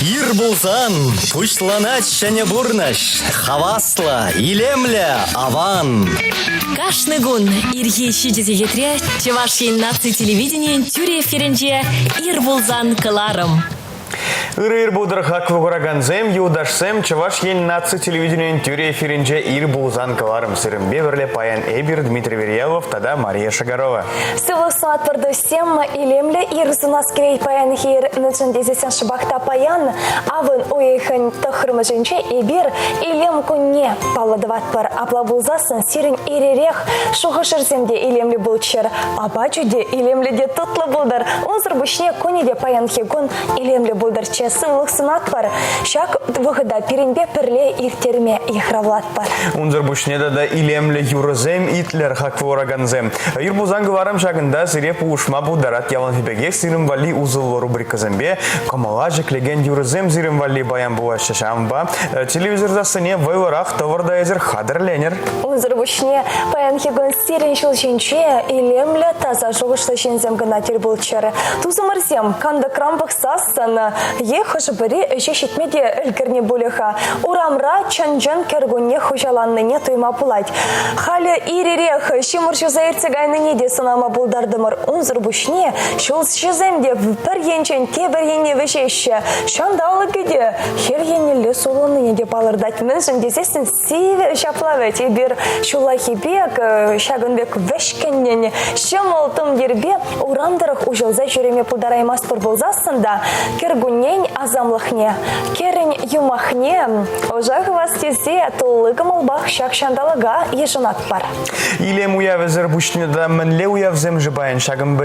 Ир пулсан пуҫланать ҫӗнӗ пурнӑҫ. Хаваслӑ, илемлӗ, аван. Кашни кун ирхи 7 сехетре Чӑваш Ен наци телевиденийӗн тӳрӗ эфирӗнче «Ир пулсан» кӑларӑм. Ырӑ ир пултӑр хаклӑ куракансем, юлташсем, Чӑваш Ен наци телевиденийӗн тӳрӗ эфирӗнче ир пулсан кӑларӑм сирӗнпе пӗрле паян эпир Дмитрий Верьялов тата Мария Шагарова. Сывлӑх сунатпӑр туссем, илемлӗ ир сунас килет паянхи ир. Мӗншӗн тесессӗн шӑпах та паян авӑн уйӑхӗн тӑххӑрмӗшӗнче эпир илем кунне паллӑ тӑватпӑр. Апла пулсассӑн сирӗн иререх шухӑшӑрсем те илемлӗ пулччӑр, апачӗ те илемлӗ те тутлӑ пултӑр. Унсӑр пуҫне кунӗ те паянхи кун илемлӗ пултӑрччӗ, сывлӑх сунатпӑр. Ҫак вӑхӑта пирӗнпе пӗрле ирттерме йыхравлатпӑр. Унсӑр пуҫне тата илемлӗ юрӑсем итлӗр, хаклӑ куракансем. Ир пулсан кӑларӑм ҫакӑнта сире пулӑшма пултарать. Яланхи пекех сирӗн валли усӑллӑ рубрикӑсемпе кӑмӑла ҫӗклекен юрӑсем сирӗн валли паян пулаҫҫӗ. Ҫавӑнпа э, телевизор сассине вӑйлӑрах тӑвӑр та эсир хатӗрленӗр. Унсӑр пуҫне паянхи кун сирӗн ҫул ҫинче илемлӗ, таса шухӑшлӑ ҫынсем кӑна тӗл пулччӑр. Тусӑмӑрсем кантӑкран пӑхсассӑн е хӑшӗ-пӗри ӗҫе ҫитме те ӗлкӗрнӗ пулӗ-ха. Урамра чӑн-чӑн кӗркунне хуҫаланнине туйма пулать. Халӗ ир-ирех ҫумӑр ҫуса иртсе кайнине те сӑнама пултартӑмӑр. Унсӑр пуҫне ҫулҫӑсем те пӗр енчен тепӗр енне вӗҫеҫҫӗ. Ҫанталӑкӗ те хӗл еннелле сулӑннине те палӑртать. Мӗншӗн тесессӗн сивӗ ҫапла вӗт эпир ҫуллахи пек ҫакӑн пек вӗҫкӗннӗн ҫӑмӑл тумтирпе урам тӑрӑх уҫӑлса ҫӳреме пултараймастпӑр пулсассӑн та кӗркуннен асамлӑхне, кӗрӗн юмахне ӑша хывас тесе тулли кӑмӑлпах ҫак ҫанталӑка йышӑнатпӑр. Илем уявӗсӗр пуҫне тата мӗнле уявсем-ши паян ҫакӑн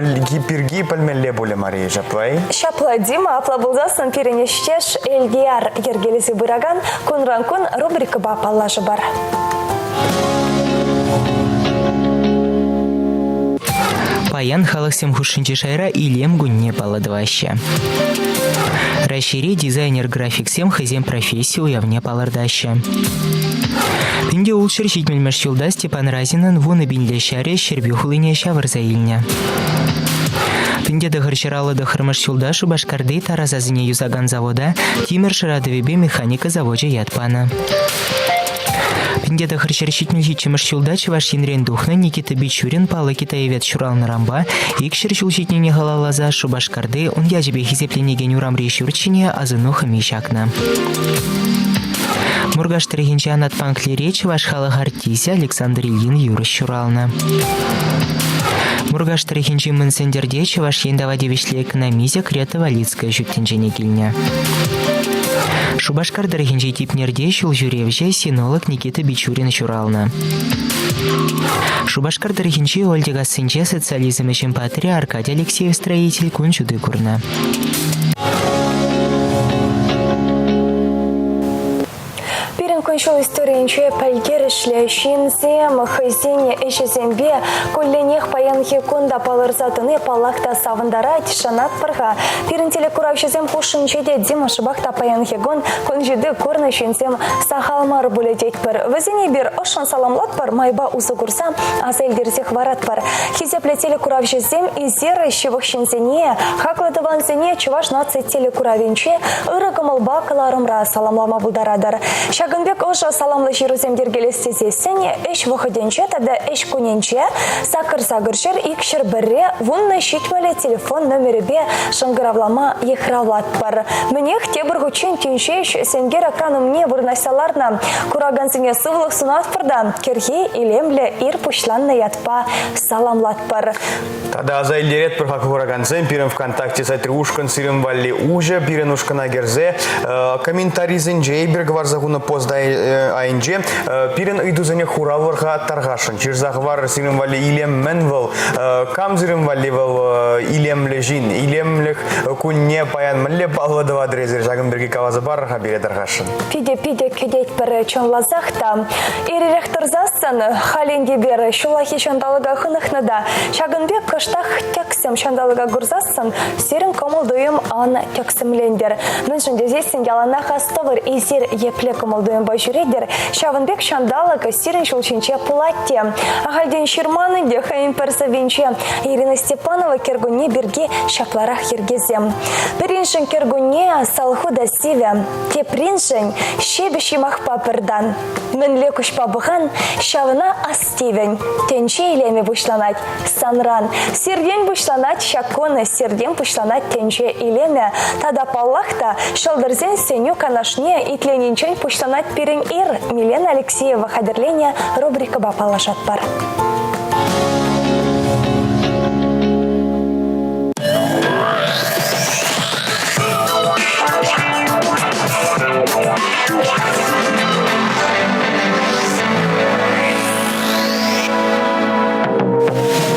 пирки пӗлмелле пулӗ, Мария, ҫапла-и? Ҫапла, Дима, апла пулсассӑн пирӗн ӗҫтеш Элтияр йӗркелесе пыракан Кунран-кун рубрикӑпа паллашӑпӑр. Паян халӑхсем хушшинчи шайра илем кунне паллӑ тӑваҫҫӗ. Раҫҫейре дизайнер-графиксем хӑйсен професси уявне палӑртаҫҫӗ. Пинте ултҫӗр ҫитмӗлмӗш ҫулта Степан Разинӑн вунӑ пинлӗ ҫарӗ Ҫӗрпӳ хулине ҫавӑрса илнӗ. Пинте тӑхӑр ҫӗр тӑххӑрмӗш ҫулта Шупашкарти тарасасене юсакан завода тимӗр шӑратӑвӗпе механика завочӗ ят панӑ. Пинте тӑхӑр ҫӗр ҫитмӗл ҫиччӗмӗш ҫулта Чӑваш Енрен тухнӑ Никита Бичурин паллӑ китаевед ҫуралнӑранпа икҫӗр ҫул ҫитнине халалласа Шупашкарти ун ячӗпе хисепленекен урамри ҫурт ҫине асӑну хӑми ҫакнӑ. Муркаш тӑрӑхӗнчи Анат Панклире чӑваш халӑх артисчӗ Александр Ильин юрӑҫ ҫуралнӑ. Муркаш тӑрӑхӗнчи Мӑн Сӗнтӗрте Чӑваш Ен тава тивӗҫлӗ экономисчӗ Крета Валицкая ҫут тӗнчене килнӗ. Шупашкар тӑрӑхӗнчи Типнерте ҫулҫӳревҫӗ синолог Никита Бичурин ҫуралнӑ. Шупашкар тӑрӑхӗнчи Ольтикассинче социализм ӗҫӗн паттӑрӗ Аркадий Алексеев строитель кун ҫути курнӑ. Пирӗн кун-ҫул историйӗнче пӗлтерӗшлӗ ҫынсем хӑйсен ӗҫӗсемпе кулленех паянхи кун та палӑрса тӑни паллах та савӑнтарать, шанатпӑр-ха. Пирӗн телекуравҫӑсем хушшинче те Дима шӑпах та паянхи кун кун ҫути курнӑ ҫынсем сахал мар пулӗ тетпӗр. Вӗсене эпир ӑшшӑн саламлатпӑр, майпа усӑ курса аса илтерсе хӑваратпӑр. Хисеплӗ телекуравҫӑсем, эсир ҫывӑх ҫынсене, хаклӑ тӑвансене Чӑваш наци телекуравӗнче ырӑ кӑмӑлпа кӑларӑмра саламлама пултаратӑр. Ҫакӑн пек ӑшӑ саламлӑ ҫырусем йӗркелес тесессӗн ӗҫ вӑхӑтӗнче тата ӗҫ кунӗнче сакӑр сакӑр ҫӗр ик ҫӗр пӗрре вуннӑ ҫитмӗлӗ телефон номерӗпе шӑнкӑравлама йыхравлатпӑр. Мӗнех, тепӗр хутчен тин ҫеҫ сенкер экран умне вырнаҫса ларнӑ куракансене сывлӑх сунатпӑр та кӗрхи илемлӗ ир пуҫланнӑ ятпа саламлатпӑр. Тата аса илтеретпӗр хаклӑ куракансем, пирӗн ВКонтакте сайтри ушкӑн сирӗн валли уҫӑ, пирӗн ушкӑна кӗрсе комментарисенче эпир кӑларса хунӑ пост айӗнче пирӗн ыйтусене хуравлӑр-ха тархасшӑн. Ҫырса хӑварӑр сирӗн валли илем мӗн вӑл, кам сирӗн валли вӑл илемлӗ ҫын, илемлӗх кунне паян мӗнле паллӑ тӑватӑр эсир, ҫакӑн пирки каласа парӑр-ха пире тархасшӑн. Питӗ-питӗ кӗтетпӗр чӑнласах та. Ир-ирех тӑрсассӑн халь ӗнтӗ эпир ҫуллахи ҫанталӑка хӑнӑхнӑ та ҫакӑн пек кӑштах тӗксӗм ҫанталӑка курсассӑн сирӗн кӑмӑл-туйӑм ан тӗксӗмлентӗр. Мӗншӗн тесессӗн яланах астӑвӑр, эсир епле кӑмӑл-туйӑмпа ҫӳретӗр. Ҫавӑн пек ҫанталӑк сирӗн ҫул ҫинче пулать те. Ахальтен ҫырман ӗнтӗ хӑйӗн пӗр сӑввинче Ирина Степанова кӗркунне пирки ҫапларах йӗркесем. Пӗриншӗн кӗркунне салху та сивӗ, теприншӗн ҫепӗҫ юмахпа пӗртан. Мӗнле куҫпа пӑхан, ҫавна астивӗн. Тӗнче илемӗ пуҫланать санран. Сиртен пуҫланать ҫак кун, сиртен пуҫланать тӗнче илемӗ. Тата, паллах та, ҫӑлтӑрсен сӗнӳ канашне итленинчен пуҫланать пирӗн ир. Милена Алексеева хатӗрленӗ рубрикӑпа паллашатпӑр.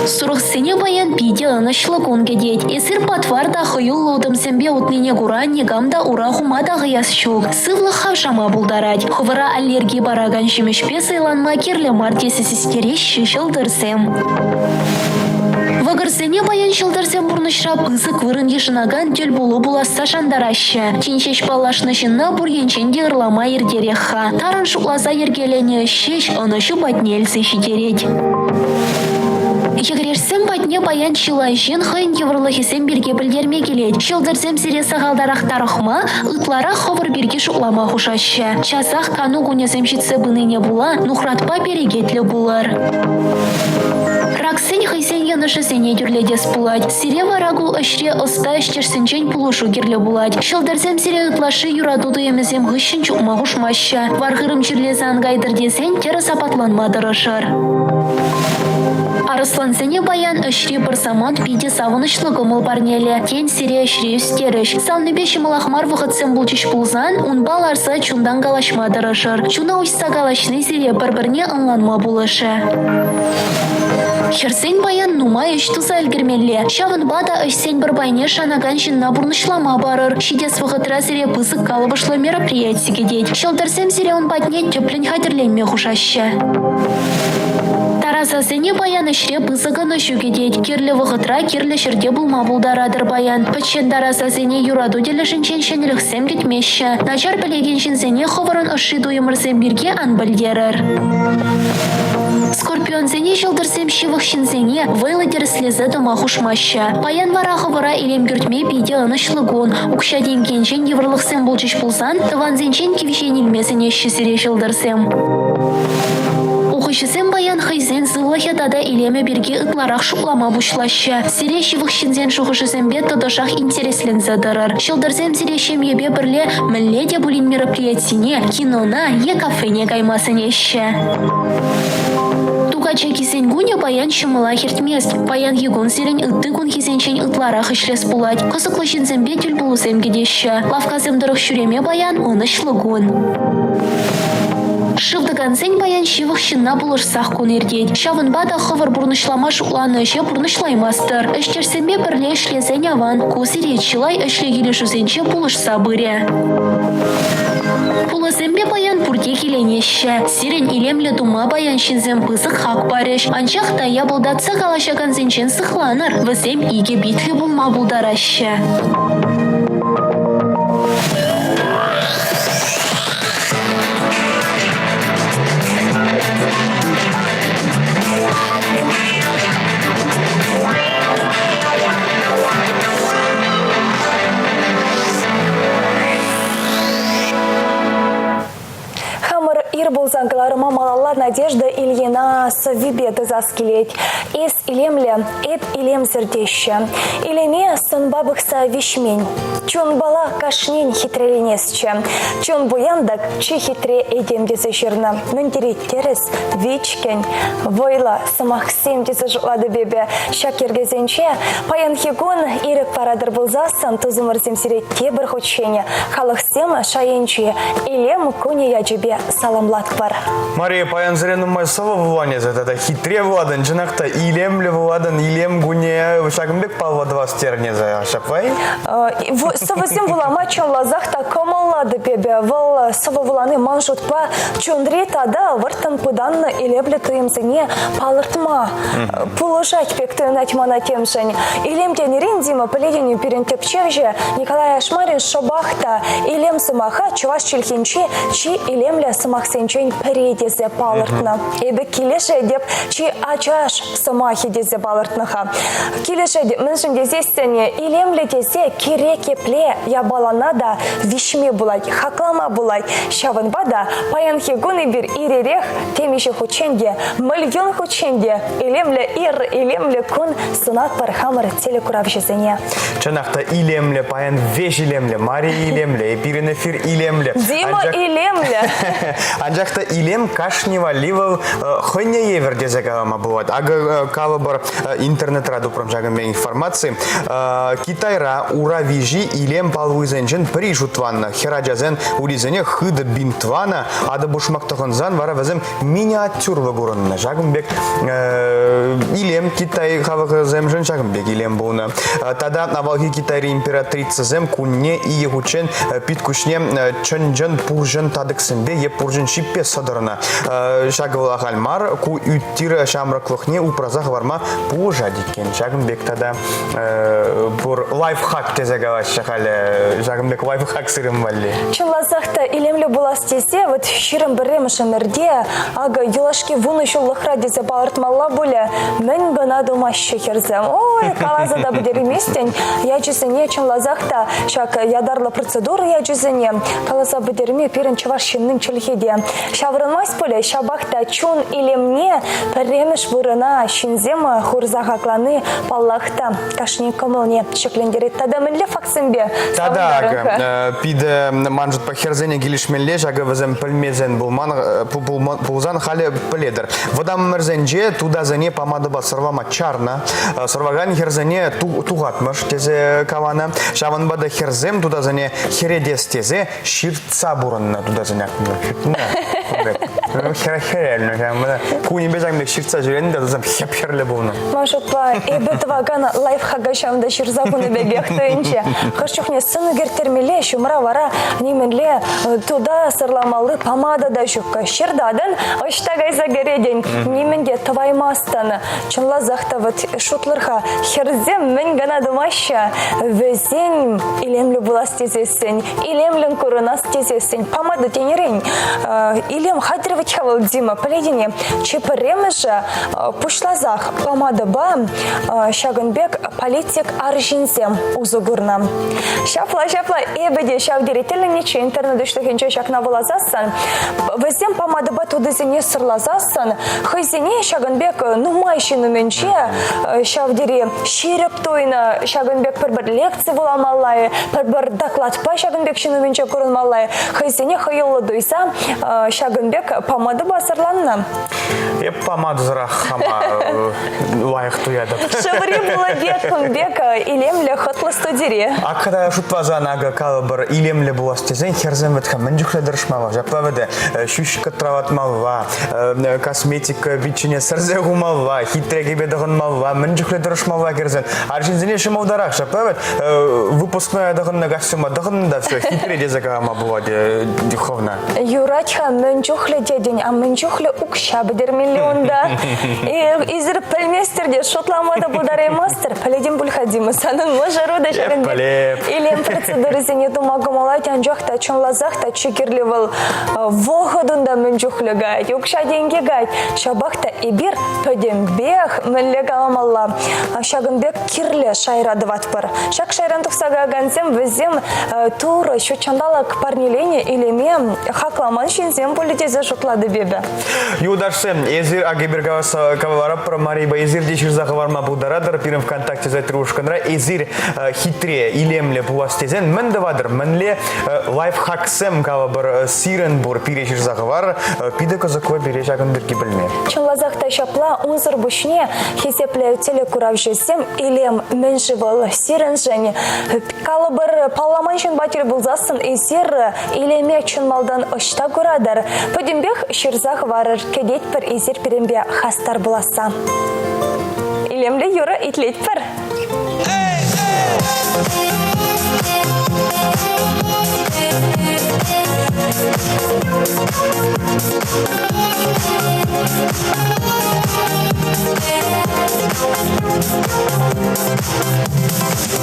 Сурӑхсене паян питӗ ӑнӑҫлӑ кун кӗтет. Эсир патвар та хӑюллӑ утӑмсемпе утнине кура никам та ура хума та хӑяс ҫук. Сывлӑх хавшама пултарать. Хӑвӑра аллерги паракан ҫимӗҫпе сӑйланма кирлӗ мар тесе систереҫҫӗ ҫӑлтӑрсем. Вӑкӑрсене паян ҫӑлтӑрсем пурнӑҫра пысӑк вырӑн йышӑнакан тӗлпулу пуласса шантараҫҫӗ. Тин ҫеҫ паллашнӑ ҫынна пур енчен те ырлама иртерех-ха. Тарӑн шутласа йӗркеленӗ ӗҫ ҫеҫ ӑнӑҫу патне илсе ҫитерет. Йӗкӗрешсем патне паян чылай ҫын хӑйӗн йывӑрлӑхӗсем пирки пӗлтерме килет. Ҫӑлтӑрсем сире сахалтарах тарӑхма, ытларах хӑвӑр пирки шутлама хушаҫҫӗ. Часах кану кунӗсем ҫитсе пынине пула нухратпа перекетлӗ пулӑр. Раксен хӑйсен йӑнӑшӗсене тӳрлетес пулать. Сире вара ку ӗҫре ӑста ӗҫтешсенчен пулӑшу кирлӗ пулать. Ҫӑлтӑрсем сире ытлашши юрату туйӑмӗсем хыҫҫӑн чупма хушмаҫҫӗ. Вар-хырӑм чирлесе ан кайтӑр тесен тӗрӗс апатланма тӑрӑшӑр. Арӑслансене паян ӗҫри пӗр самант питӗ савӑнӑҫлӑ кӑмӑл парнелӗ. Тен, сире ӗҫре ӳстерӗҫ. Савнипе ҫӑмӑлах мар вӑхӑтсем пулчӗҫ пулсан, унпа ларса чунтан калаҫма тӑрӑшӑр. Чуна уҫса калаҫни сире пӗр-пӗрне ӑнланма пулӑшӗ. Хӗрсен паян нумай ӗҫ туса ӗлкӗрмелле. Ҫавӑнпа та ӗҫсен пӗр пайне шанакан ҫынна пурнӑҫлама парӑр. Ҫитес вӑхӑтра сире пысӑк калӑпӑшлӑ мероприяти кӗтет. Ҫӑлтӑрсем сире ун патне тӗплӗн хатӗрленме хушаҫҫӗ. Тарасасене паян ӗҫре пысӑк ӑнӑҫу кӗтет. Кирлӗ вӑхӑтра кирлӗ ҫӗрте пулма пултаратӑр паян. Пӗччен тарасасене юрату тӗлӗшӗнчен ҫӗнӗлӗхсем кӗтмеҫҫӗ. Начар пӗлекен ҫынсене хӑвӑрӑн ӑшши туйӑмӑрсем пирки ан пӗлтерӗр. Скорпионсене ҫӑлтӑрсем ҫывӑх ҫынсене вӑйлӑ тӗрӗслесе тӑма хушмаҫҫӗ. Паян вара хӑвӑра илем кӳртме питӗ ӑнӑҫлӑ кун. Укҫа-тенкӗнчен йывӑрлӑхсем пулчӗҫ пулсан тӑвансенчен кивҫен илме сӗнеҫҫӗ сире ҫӑлтӑрсем. Ухӑҫӑсем паян хӑйсен сывлӑхӗ тата илемӗ пирки ытларах шутлама пуҫлаҫҫӗ. Сире ҫывӑх ҫынсен шухӑшӗсемпе тӑтӑшах интересленсе тӑрӑр. Ҫӑлтӑрсем сире ҫемьепе пӗрле мӗнле те пулин мероприятине, кинона е кафене кайма сӗнеҫҫӗ. Тукачакисен кунӗ паян ҫӑмӑлах иртмест. Паянхи кун сирӗн ытти кунхисенчен ытларах ӗҫлес пулать. Кӑсӑклӑ ҫынсемпе тӗлпулусем кӗтеҫҫӗ. Лавккасем тӑрӑх ҫӳреме паян ӑнӑҫлӑ кун. Шыв тӑкансен паян ҫывӑх ҫынна пулӑшсах кун иртет. Ҫавӑнпа та хӑвӑр пурнӑҫлама шутланӑ ӗҫе пурнӑҫлаймастӑр. Ӗҫтешсемпе пӗрле ӗҫлесен аван. Ку сире чылай ӗҫлӗ килӗшӳсенче пулӑшса пырӗ. Пулӑсемпе паян пурте киленеҫҫӗ. Сирӗн илемлӗ тума паян ҫынсем пысӑк хак парӗҫ. Анчах та япӑлтатса калаҫакансенчен сыхланӑр. Вӗсем икӗ питлӗ пулма пултараҫҫӗ. Хамӑр ир пулсан кӑларӑма малалла Надежда Ильина сӑввипе тӑсас килет. Эс илемлӗ, эп илемсӗр теҫҫӗ. Илеме сӑнпа пӑхса виҫмен. Чунпала кашнин хитреленесчӗ. Чун пуян-тӑк чи хитре этем тесе ҫырнӑ. Мӗн тери тӗрӗс, вичкӗн, вӑйлӑ сӑмахсем тесе шутлатӑп эпӗ. Ҫак йӗркесенче паянхи кун ирӗк паратӑр пулсассӑн тусӑмӑрсем сире тепӗр хутчен халӑхсем шайӗнчи илем кунӗ ячӗпе саламлатпӑр. Мария, паян. Паян сире нумай сӑвӑ вуланӑ эсӗ тата хитре вулатӑн, чӑнах та илемлӗ вулатӑн, илем кунне ҫакӑн пек паллӑ тӑвас терӗн эсӗ, ҫапла-и? Сӑвӑсем вулама чӑнласах та кӑмӑллатӑп эпӗ. Вӑл сӑвӑ вулани ман шутпа чунри тата вӑрттӑн пытаннӑ илемлӗ туйӑмсене палӑртма пулӑшать пек туйӑнать мана темшӗн. Илем тенӗрен, Дима, пӗлетӗн-и, пирӗн тӗпчевҫӗ Николай Ашмарин шӑпах та илем сӑмаха чӑваш чӗлхинчи чи илемлӗ сӑмахсенчен пӗри тесе палӑртнӑ. Эпӗ килӗшетӗп, чи ачаш сӑмахӗ тесе палӑртнӑ-ха. Килӗшетӗп, мӗншӗн тесессӗн илемлӗ тесе кирек епле япалана та виҫме пулать, хаклама пулать. Ҫавӑнпа та паянхи кун эпир ир-ирех темиҫе хутчен те, миллион хутчен те илемлӗ ир, илемлӗ кун сунатпӑр хамӑр телекуравҫӑсене. Чӑнах та илемлӗ, паян веҫ илемлӗ, Мария илемлӗ, пирӗн эфир илемлӗ. Дима Анчах... илемлӗ. Анчах та илем кашни валли вӑл хӑйне евӗр тесе калама пулать. Акӑ калӑпӑр интернетра тупрӑм ҫакӑн пек информаци. Китайра ура виҫи илем паллисенчен пӗри шутланнӑ. Хӗрачасен урисене хытӑ бинтланӑ, атӑ-пушмак тӑхӑнсан вара вӗсем миниатюрлӑ курӑннӑ. Ҫакӑн пек илем Китай халӑхӗсемшӗн ҫакӑн пек илем пулнӑ. Тата авалхи Китайри императрицӑсем кунне икӗ хутчен пит-куҫне чӑн-чӑн пурҫӑн татӑксемпе е пурҫӑн ҫиппе сӑтӑрнӑ. Ҫакӑ вӑл ахаль мар, ку ӳт-тир ҫамрӑклӑхне упраса хӑварма пулӑшать иккен. Ҫакӑн пек тата пур лайфхак тесе калаҫҫӗ халӗ. Ҫакӑн пек лайфхак сырӑм валли. Чӑнласах та илемлӗ пулас тесе вот 21-мӗш ӗмӗрте акӑ юлашки вунӑ ҫуллӑхра тесе палӑртмалла пулӗ. Мӗн кӑна тумаҫҫӗ хӗрсем. Ой, каласа та пӗтерместӗн. Ячӗсене чӑнласах та ҫак ятарлӑ процедура ячӗсене каласа пӗтерме пирӗн чӑваш ҫыннин чӗлхи те ҫаврӑнмасть пулӗ. Ҫапах та чун илемне пӗрремӗш вырӑна ҫынсем хурса хаклани, паллах та, кашни кӑмӑлне ҫӗклентерет. Тата мӗнле фактсемпе Тата акӑ питӗ ман шутпа хӗрсене килӗшмелле, ҫакӑ вӗсем пӗлмесен пулман, пулсан халӗ пӗлетӗр. Вӑтам ӗмӗрсенче тутасене помадӑпа сӑрлама чарнӑ. Сӑрлакан хӗрсене тухатмӑш тесе каланӑ. Ҫавӑнпа та хӗрсем тутасене хӗретес тесе ҫыртса пурӑннӑ тутасене. Хӗрелнӗ. Кунӗпе ҫакӑн пек ҫыртса ҫӳренӗ те тусем хӗп-хӗрлӗ пулнӑ. Ман шутпа, эпӗ тӑвакан лайфхака ҫавӑнта ҫырса хунӑ пекех туйӑнчӗ. Хӑш чухне сӑн ӳкерттермелле, ҫумра вара нимӗнле тута сӑрламалли помада та ҫуккӑ. Ҫыртатӑн, ӑҫта кайса кӗретӗн, нимӗн те тӑваймастӑн. Чӑнласах та вӑт шутлӑр-ха, хӗрсем мӗн кӑна тумаҫҫӗ, вӗсен илемлӗ пулас тесессӗн, илемлӗн курӑнас тесессӗн помада тенӗрен илем хатӗр вӗт-ха вӑл, Дима, пӗлетӗн-и? Чи пӗрремӗшӗ пуҫласах помадӑпа ҫакӑн пек политик арҫынсем усӑ курнӑ. Ҫапла-ҫапла эпӗ те ҫав тери тӗлӗннӗччӗ интернет уҫлӑхӗнче ҫакна вуласассӑн. Вӗсем помадӑпа тутисене сӑрласассӑн хӑйсене ҫакӑн пек нумай ҫын умӗнче ҫав тери ҫирӗп туйнӑ, ҫакӑн пек пӗр-пӗр лекци вуламалла-и, пӗр-пӗр докладпа ҫакӑн пек ҫын умӗнче курӑнмалла-и, хӑйсене хӑюллӑ туйса ҫакӑн пек помадӑпа сӑрланнӑ. Эп помадӑсӑрах хама лайӑх туятӑп. Шыври пулӑ пек кун пек илемлӗ хӑтлӑ студире. Акӑ шутласан акӑ калӑпӑр илемлӗ пулас тесен хӗрсем вӗт-ха мӗн чухлӗ тӑрӑшмалла. Ҫапла вӗт ҫӳҫ кӑтраватмалла, косметика пиччине сӗрсе хумалла, хитре кӗпе тӑхӑнмалла, мӗн чухлӗ тӑрӑшмалла хӗрсен. Арҫынсене ҫӑмӑлтарах ҫапла вӗт выпускная тӑхӑннӑ костюма тӑхӑннӑ та все хитре тесе калама пулать хӑвна. Юрать-ха, мӗн чухлӗ тетӗн, а мӗн чухлӗ укҫа пӗтермелле унта? Эсир пӗлместӗр те, шутлама та пултараймастӑр. Пӗлетӗн пуль-ха, Дима, санӑн мӑшӑру та ҫакӑн пек илем процедурисене тума кӑмӑллать, анчах та чӑнласах та чи кирли вӑл вӑхӑт унта мӗн чухлӗ каять, укҫа-тенкӗ каять. Ҫапах та эпир пӗтӗмпех мӗнле каламалла, ҫакӑн пек кирлӗ шайра тӑватпӑр. Ҫак шайран тухса каякансем вӗсем Турӑ ҫут ҫанталӑк парнеленӗ илеме хакламан ҫынсем пулӗ тесе шутлатӑп эпӗ. Юлташсем, эсир. Эсир Агибер кавалараппӑр Марийӑпа эсир те ҫырса хӑварма пултаратӑр. Пирӗн ВКонтакте сайтри ушкӑнра эсир хитре, илемлӗ пулас тесен мӗн тӑватӑр? Мӗнле лайфхаксем калӑпӑр сирӗн пур пире ҫырса хӑвар. Питӗ кӑсӑклӑ пире ҫакӑн пирки пӗлме. Чӑнласах та ҫапла, унсӑр пуҫне хисеплӗ телекуравҫӑсем илем мӗн-ши вӑл сирӗншӗн? Калӑпӑр, палламан ҫынпа тӗл пулсассӑн эсир илеме чӑн малтан ӑҫта куратӑр? Пӗтӗмпех ҫырса хӑварӑр, кӗтетпӗр эсир пирӗнпе хастар пуласса. Илемлӗ юрӑ итлетпӗр.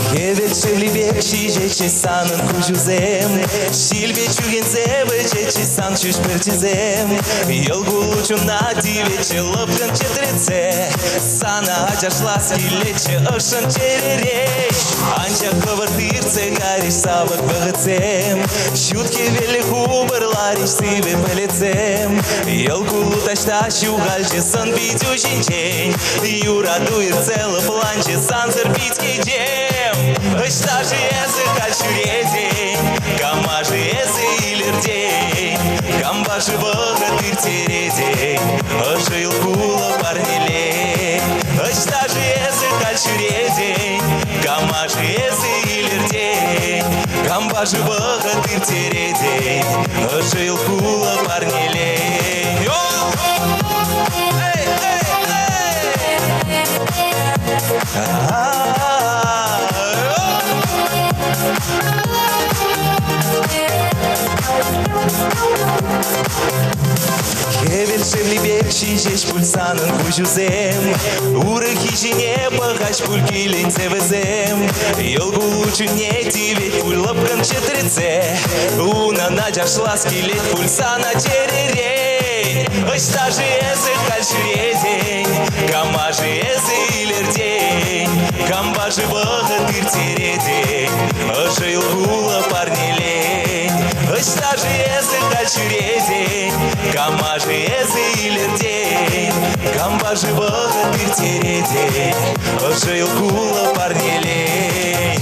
Хӗвел шевлипех ҫиҫетчӗҫ санӑн куҫусем, Ҫилпе чӳхенсе вӗҫетчӗҫ сан ҫӳҫ пӗрчисем. Йӑл кулу чуна тиветчӗ лӑпкӑн чӗтретсе, Сана ачашлас килетчӗ ӑшшӑн чӗререн. Анчах хӑвӑрт иртсе кайрӗҫ савӑк вӑхӑтсем, Ҫут хӗвеллӗ хупӑрларӗҫ сивӗ пӗлӗтсем. Йӑл кулу таҫта ҫухалчӗ сӑн-питӳ ҫинчен, Юрату иртсе лӑпланчӗ сансӑр пит кичем. Ӑҫта-ши эсӗ халь ҫӳретен? Кама-ши эсӗ илӗртен? Кампа-ши вӑхӑт ирттеретен? Ӑшӑ йӑл кулӑ парнелен. Ӑҫта-ши эсӗ халь ҫӳретен? Кама-ши эсӗ илӗртен? Кампа-ши вӑхӑт ирттеретен? Ӑшӑ йӑл кулӑ парнелен. Эй, эй, эй! Хӗвел шевлипех ҫиҫеҫ пуль санӑн куҫусем, Урӑххи ҫине пӑхаҫ пуль киленсе вӗсем. Йӑл кулу чунне тивет пуль лӑпкӑн чӗтретсе, Унӑн ачашлас килет пуль сана чӗререн. Ӑҫта-ши эсӗ халь ҫӳретен? Кама-ши эсӗ илӗртен? Кампа-ши вӑхӑт ирттеретен? Ӑшӑ йӑл кулӑ парнелен. Ӑҫта-ши эсӗ халь ҫӳретен? Кама-ши эсӗ илӗртен? Кампа-ши вӑхӑт ирттеретен? Ӑшӑ йӑл кулӑ парнелен.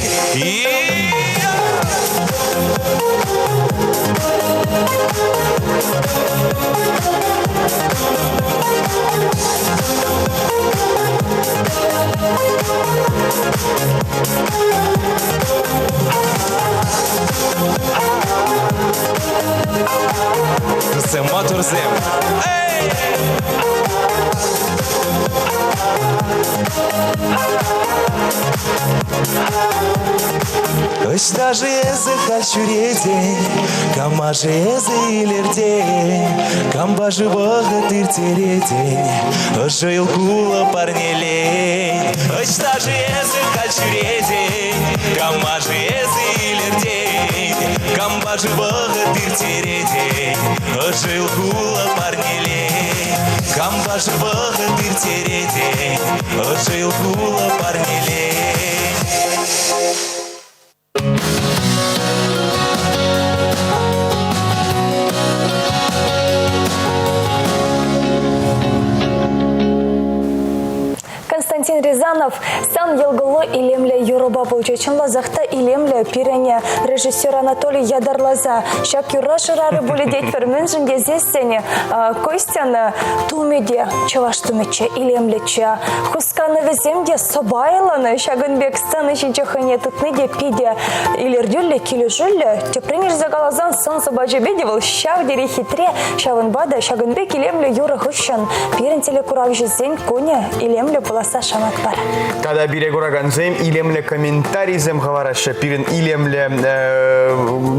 Туссем, матурсем. Эй! Ӑҫта-ши эсӗ халь ҫӳретен, Кама-ши эсӗ илӗртен, Кампа-ши вӑхӑт ирттеретен, Ӑшӑ йӑл кулӑ парнелен. Ӑҫта-ши эсӗ халь ҫӳретен, Кама-ши эсӗ илӗртен, Кампа-ши вӑхӑт ирттеретен, Ӑшӑ йӑл кулӑ парнелен. Кампа-ши вӑхӑт ирттеретен, Ӑшӑ йӑл кулӑ парнелен. Константин Рязанов сан йӑлкӑллӑ илемлӗ юрӑпа пулчӗ. Чӑнласах та илемлӗ пирӗн режиссер Анатолий ятарласа ҫак юрра шырарӗ пулӗ тетпӗр. Мӗншӗн тесессӗн Костян тумӗ те чӑваш тумӗччӗ, илемлӗччӗ. Хусканӑвӗсем те сӑпайлӑн ҫакӑн пек сцена ҫинче хӑйне тытни те питӗ илӗртӳллӗ, килӗшӳллӗ. Тӗпрен илсе каласан, сӑн-сӑпачӗпе те вӑл ҫав тери хитре. Ҫавӑнпа та ҫакӑн пек илемлӗ юрӑ хыҫҫӑн пирӗн телекуравҫӑсен кунӗ илемлӗ пуласса шанатпӑр. Тата пире куракансем илемлӗ комментарисем хӑвараҫҫӗ пирӗн илемлӗ э,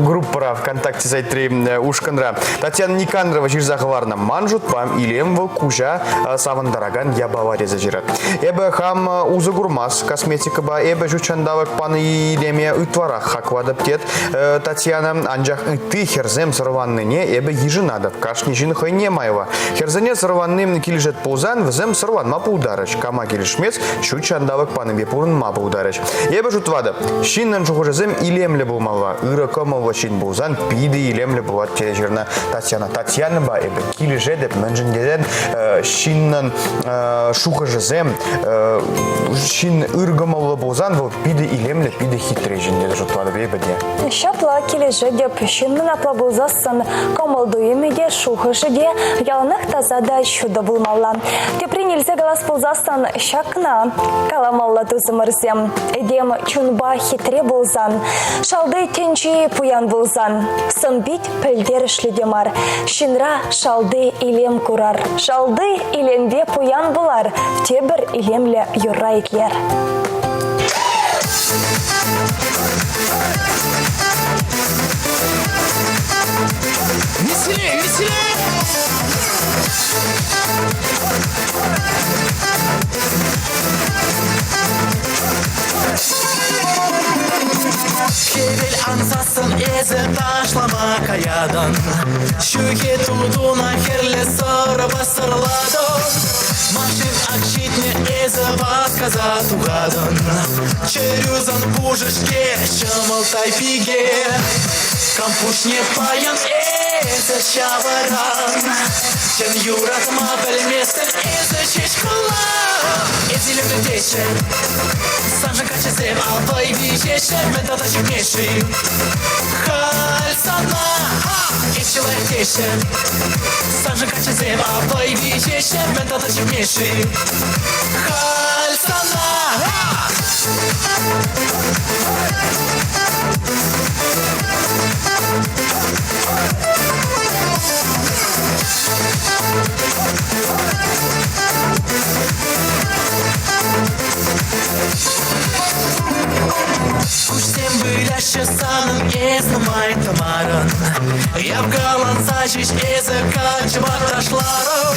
группӑра ВКонтакте сайтри э, ушкӑнра. Татьяна Никандрова ҫырса хӑварнӑ. Ман шутпа, илем вӑл куҫа э, савӑнтаракан япала тесе ҫырать. Эпӗ хам э, усӑ курмас косметикӑпа, эпӗ ҫут ҫанталӑк панӑ илеме ытларах хаклатӑп тет э, Татьяна. Анчах ытти хӗрсем сӑрланнине эпӗ йышӑнатӑп. Кашни ҫын хӑйне майлӑ. Хӗрсене сӑрланни килӗшет пулсан, вӗсем сӑрланма пултарӗҫ. Кама килӗшмест, ҫут ҫанталӑк панипе пурӑнма пултарӗҫ. Эпӗ шутлатӑп, ҫыннӑн шухӑшӗсем илемлӗ пулмалла, ырӑ кӑмӑллӑ ҫын пулсан. пулсан питӗ илемлӗ пулать тесе ҫырнӑ Татьяна. Татьянӑпа эпӗ килӗшетӗп, мӗншӗн тесен ҫыннӑн шухӑшӗсем ҫын ыр кӑмӑллӑ пулсан вӑл питӗ илемлӗ, питӗ хитре ҫын тесе шутлатӑп эпӗ те. Ҫапла килӗшетӗп. Ҫыннӑн апла пулсассӑн кӑмӑл-туйӑмӗ те, шухӑшӗ те яланах таса та ҫутӑ пулмалла. Тӗпрен илсе калас пулсассӑн ҫакна каламалла тусӑмӑрсем. Этем чунпа хитре пулсан, шалти тӗнчи пуян пулсан, сӑн-пит пӗлтерӗшлӗ те мар. Ҫынра шалти илем курар. Шалти илемпе пуян пулар, тепӗр илемлӗ юрра итлер. Веселее, веселее! Хӗвел ансассӑн эсӗ ташлама каятӑн, Ҫӳхе тутуна хӗрлӗ сӑрӑпа сӑрлатӑн. Машин ак ҫитнӗ эсӗ васкаса тухатӑн. Чӗрӳ сан пушӑ-ҫке, ҫӑмӑлттай пике. Кам пуҫне паян эсӗ ҫавӑран? Чӑн юратма пӗлместӗн эсӗ ҫеҫ кулан. Эс илемлӗ теҫҫӗ, саншӑн каччӑсем алпай виҫеҫҫӗ, мӗн тата ҫитмест-ши? Халь сана эс чылай теҫҫӗ, саншӑн каччӑсем алпай виҫеҫҫӗ, мӗн тата ҫитмест-ши? Халь сана Куҫсем выляҫҫӗ санӑн, эс нумай тӑмарӑн. Явкаланса ҫеҫ эсӗ каччӑпа ташларӑн.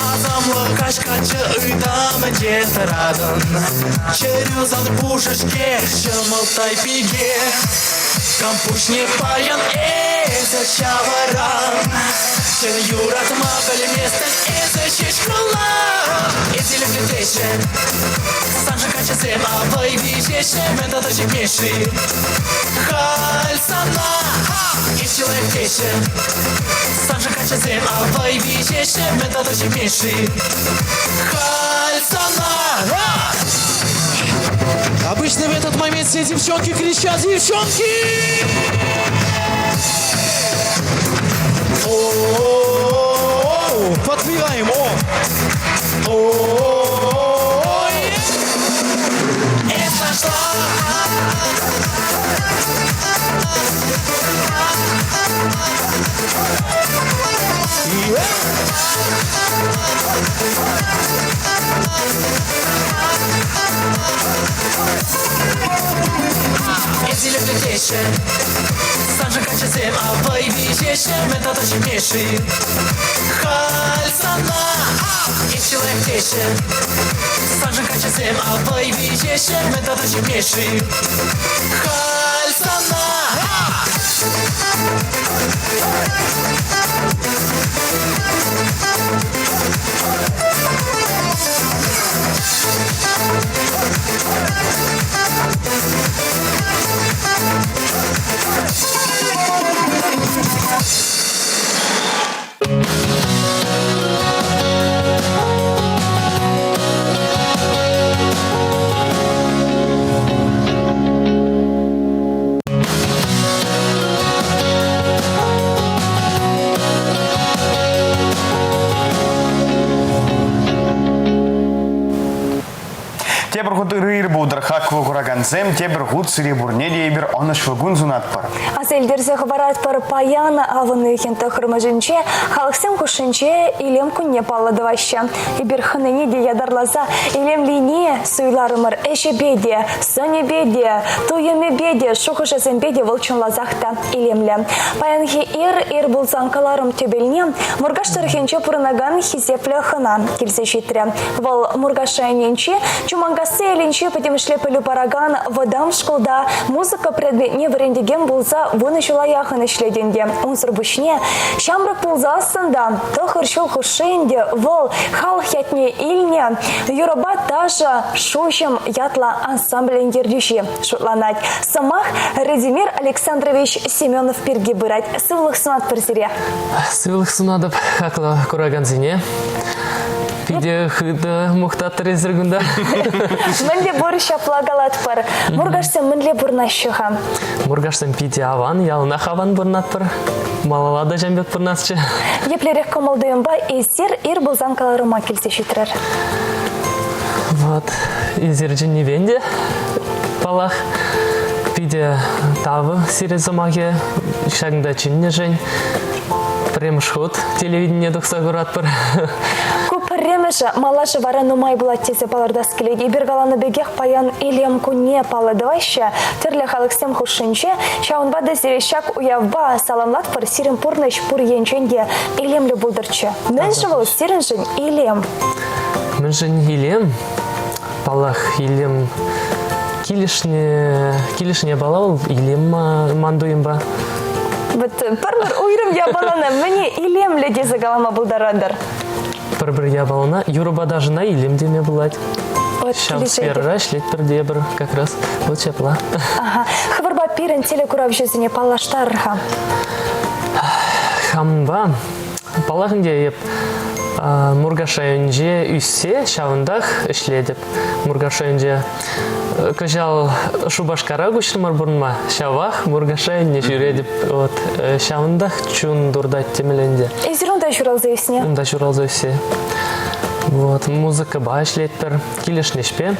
Асамлӑ каҫ каччӑ ытамӗнче тӑратӑн. Чӗрӳ сан пушӑ-ҫке, ҫӑмӑлттай пике. Кам пуҫне паян эсӗ ҫавӑран? Чӑн юратма пӗлместӗн эсӗ ҫеҫ кулан. Эс илемлӗ теҫҫӗ, саншӑн каччӑсем вӑй виҫеҫҫӗ, мӗн тата ҫитмест-ши? Халь сана эс чылай теҫҫӗ, саншӑн каччӑсем вӑй виҫеҫҫӗ, мӗн тата ҫитмест-ши? Халь сана Обычно в этот момент все девчонки кричат «Девчонки!» О-о-о-о! Подпеваем! О! О-о-о! Это нашла! Эс илемлӗ теҫҫӗ, саншӑн каччӑсем вӑй виҫеҫҫӗ, мӗн тата ҫитмест-ши? Халь сана эс чылай теҫҫӗ, саншӑн каччӑсем вӑй виҫеҫҫӗ, мӗн тата ҫитмест-ши? Халь сана Тепӗр хут ырӑ ир пултӑр, хаклӑ куракансем, тепӗр хут сире пурне те эпир ӑнӑҫлӑ кун сунатпӑр. Аса илтерсе хӑваратпӑр, паян авӑн уйӑхӗн тӑххӑрмӗшӗнче халӑхсем хушшинче илем кунне паллӑ тӑваҫҫӗ. Эпир хӑнине те ятарласа илемлине суйларӑмӑр ӗҫӗпе те, сӑнӗпе те, туйӑмӗпе те, шухӑшӗсемпе те вӑл чӑнласах та илемлӗ. Паянхи ир ир пулсан кӑларӑм тӗпелне Муркаш тӑрӑхӗнче пурӑнакан хисеплӗ хӑна килсе ҫитрӗ. Вӑл Муркаш районӗнчи Чуманкасси ялӗнчи пӗтӗмӗшле. пӗлӳ паракан вӑтам шкулта музыка предметне вӗрентекен пулса вунӑ ҫула яхӑн ӗҫлет ӗнтӗ. Унсӑр пуҫне ҫамрӑк пулсассӑн та тӑхӑр ҫул хушши ӗнтӗ вӑл халӑх ятне илнӗ юрӑпа ташӑ «Шуҫӑм» ятлӑ ансамблӗн ертӳҫи шутланать. Сӑмах Радимир Александрович Семенов пирки пырать. Сывлӑх сунатпӑр сире. Сывлӑх сунатӑп хаклӑ куракансене. Питӗ хытӑ мухтаттӑр эсир кунта. Мӗнле пур ҫапла калатпӑр. Муркашсем мӗнле пурӑнаҫҫӗ-ха? Муркашсем питӗ аван, яланах аван пурӑнатпӑр. Малалла та ҫам пек пурӑнасчӗ. Еплерех кӑмӑл-туйӑмпа эсир ир пулсан кӑларӑма килсе ҫитрӗр? Вот, эсир чӗннипе те, паллах, питӗ тав сире сӑмахӗ ҫакӑнта чӗннӗшӗн. Пӗрремӗш хут телевидение тухса куратпӑр. Ку пӗрремӗшӗ, малашӗ вара нумай пулать тесе палӑртас килет. Эпир каланӑ пекех паян илем кунне паллӑ тӑваҫҫӗ тӗрлӗ халӑхсем хушшинче. Ҫавӑнпа та сире ҫак уявпа саламлатпӑр. Сирӗн пурнӑҫ пур енчен те илемлӗ пултӑрччӗ. Мӗншӗн вӑл сирӗншӗн илем? Мӗншӗн илем? Паллах, илем килӗшнӗ, килӗшнӗ япала вӑл илем ман туйӑмпа. Вот пӗр-пӗр уйрӑм япалана мӗне илемлӗ тесе калама пултаратӑр? Пӗр-пӗр япалана юрӑпа ташӑна илем теме пулать. Вот Ҫав сферӑра ӗҫлетпӗр тепӗр как раз. Вот ҫапла. Ага. Хӑвӑрпа пирӗн телекуравҫӑсене паллаштарӑр-ха. Хампа Паллах ӗнтӗ, эп Муркаш районӗнче ӳссе ҫавӑнтах ӗҫлетӗп. Муркаш районӗнче кӑҫал Шупашкара куҫрӑмӑр пурӑнма, ҫавах Муркаш районне ҫӳретӗп. Вот ҫавӑнтах чун туртать темелле ӗнтӗ. Эсир унта ҫуралса ӳснӗ? Унта ҫуралса ӳссе. Вот, музыкӑпа ӗҫлетпӗр, килӗшнӗ ӗҫпе.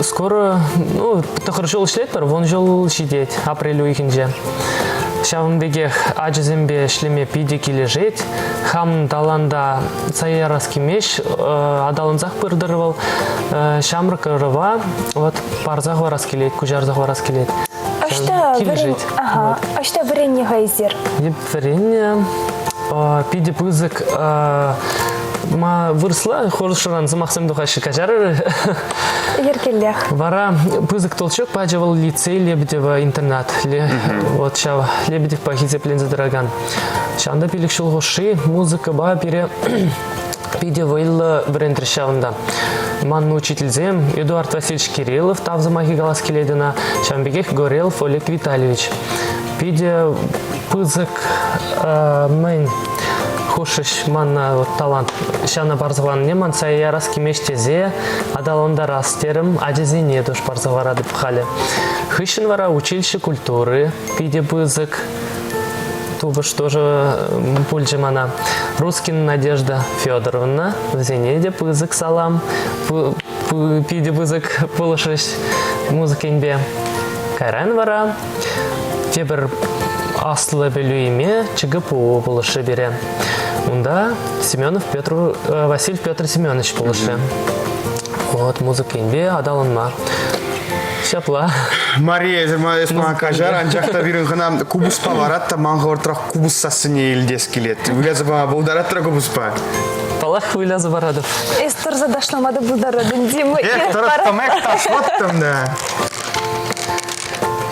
Скоро, ну, тӑхӑр ҫул ӗҫлетпӗр, вун ҫул ҫитет апрель уйӑхӗнче. Ҫавӑн пекех ачасемпе ӗҫлеме питӗ килӗшет. Хам таланта сая ярас килмест, аталансах пыртӑр вӑл. Ҫамрӑк ӑрӑва вот парса хӑварас килет, куҫарса хӑварас килет. Ӑҫта вӗрен... Ага. Ӑҫта вӗреннӗ-ха эсир? Эп вӗреннӗ питӗ пысӑк ма вырӑсла хурӑшран сӑмахсем тухаҫҫӗ, каҫарӑр. Йӗркеллех. Вара пысӑк толчок пачӗ вӑл лицей Лебедева интернат. Вот ҫав Лебедевпа хисепленсе тӑракан. Ҫавӑнта пилӗк ҫул хушши музыкӑпа пире питӗ вӑйлӑ вӗрентрӗҫ ҫавӑнта. Манӑн учительсем Эдуард Васильевич Кириллов тав сӑмахӗ калас килет ӑна, ҫавӑн пекех Горелов Олег Витальевич. Питӗ пысӑк мӗн хушӗҫ мана вот талант ҫавна парса хӑварнине манса ярас килмест тесе аталантарас терӗм, ачасене туш парса хӑваратӑп халӗ. Хыҫҫӑн вара училище культуры питӗ пысӑк тупӑш тоже пулчӗ мана. Рускин Надежда Федоровна, вӗсене те пысӑк салам, питӗ пысӑк пулӑшрӗҫ музыка енпе. Кайран вара Тепӗр аслӑ пӗлӳ илме ЧГПУ пулӑшрӗ пире. Унта Семенов Петр, Василий Петр Семенович пулӑшрӗ. Вот, музыка енпе аталанма. Ҫапла. Мария, эсӗ мана каҫар, анчах та пирӗн хӑна купӑспа ларать та ман хӑвӑртрах купӑс сассине илтес килет. Выляса пама пултаратӑр купӑспа? Паллах, выляса паратӑп. Эс тӑрса ташлама та пултаратӑн, Дима. Эх, тӑрӑттӑм, эх, ташлаттӑм да.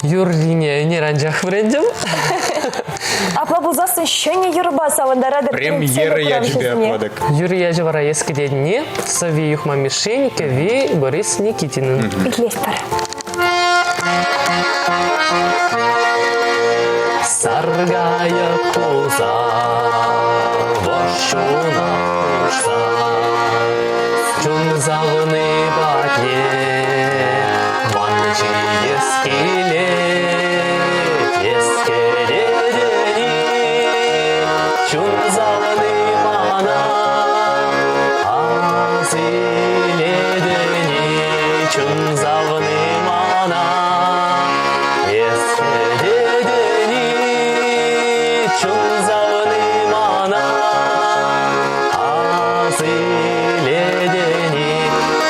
Юррине ӗнер анчах вӗрентӗм. Апла пулсассӑн ҫӗнӗ юрӑпа савӑнтаратӑр. Премьера ячӗпе апладӑк. Юрӑ ячӗ вара эс кӗтетни Сӑвви Юхма Мишшин, кӗвви Борис Никитинӑн. Итлетпӗр. Саргайӑк пулса, вӑрҫуна хушса, чун савни патне ман ҫитес килет, эс кӗтетӗн-и? Чун савни мана асилетӗн-и? Чун савни мана эс кӗтетӗн-и? Чун савни мана асилетӗн-и?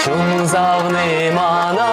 Чун савни мана.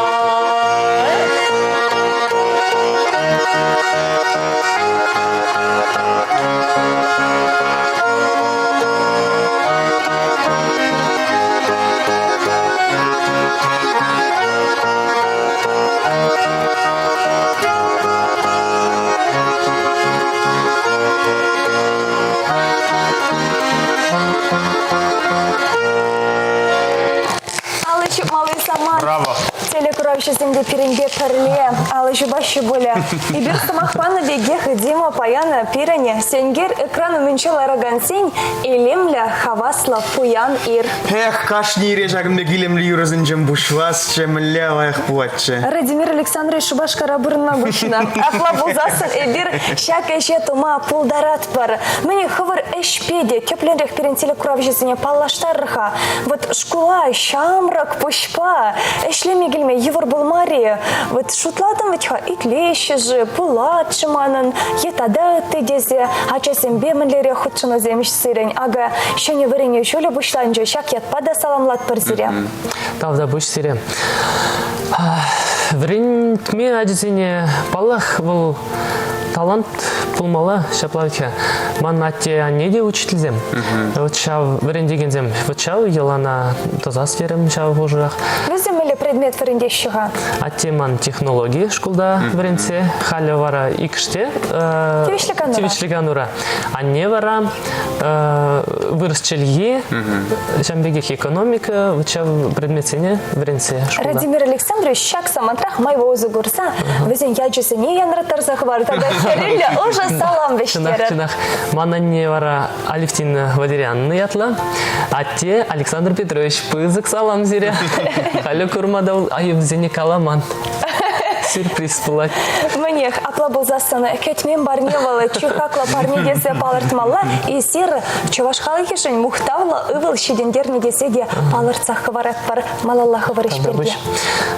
Телекуравҫӑсем те пирӗнпе пӗрле алӑ ҫупаҫҫӗ пулӗ. Эпир сӑмах панӑ пекех Дима паян пирӗн сенкер экран умӗнче ларакансен илемлӗ, хаваслӑ, пуян ир. Эх, кашни ире ҫакӑн пек илемлӗ юрӑсенчен пуҫласчӗ, мӗнле лайӑх пулатчӗ. Радимир Александрович Шупашкара пурӑнма пуҫнӑ. Апла пулсассӑн эпир ҫак ӗҫе тума пултаратпӑр. Мӗн хӑвӑр ӗҫпе те тӗплӗнрех пирӗн телекуравҫӑсене паллаштарӑр-ха. Вот шкула ҫамрӑк пуҫпа ӗҫлеме килме йывӑр пулмарӗ. Вот шутлатӑм вӗт-ха, итлеҫҫӗ-ши, пулать-ши манӑн е тата ытти тесе ачасемпе мӗнлерех хутшӑнусем сирӗн. Акӑ ҫӗнӗ вӗренӳ ҫулӗ пуҫланчӗ. Ҫак ятпа та саламлатпӑр сире. Тавтапуҫ сире. Вӗрентме ачасене, паллах, вӑл талант пулмалла ҫапла вӗт-ха. Ман атте-анне те учительсем. Вот ҫав вӗрентекенсем, вот ҫав йӑлана тӑсас терӗм ҫав хушӑрах. Вӗсем мӗнле предмет вӗрентеҫҫӗ-ха? Атте ман технологи шкулта вӗрентсе, халӗ вара иккӗште тивӗҫлӗ канура. Тивӗҫлӗ канура. Анне вара вырӑс чӗлхи, ҫавӑн пекех экономика, вот ҫав предметсене вӗрентсе шкулта. Радимир Александрович ҫак самантрах майпа усӑ курса вӗсен ячӗсене янраттарса хӑвар тата хӗрӳллӗ ӑшӑ салам вӗҫтерӗр. Чӑнах, чӑнах. Ман анне вара Алевтина Валериановна ятлӑ. Атте Александр Петрович, пысӑк салам сире. Халӗ курма та айӑпсене каламан. Сюрприз пулать. Мӗнех, апла пулсассӑн кӗтмен парне вӑл чи хаклӑ парне тесе палӑртмалла. Эсир чӑваш халӑхӗшӗн мухтавлӑ ывӑл ҫитӗнтернӗ тесе те палӑртсах хӑваратпӑр. Малалла хӑвӑр ӗҫ пирки.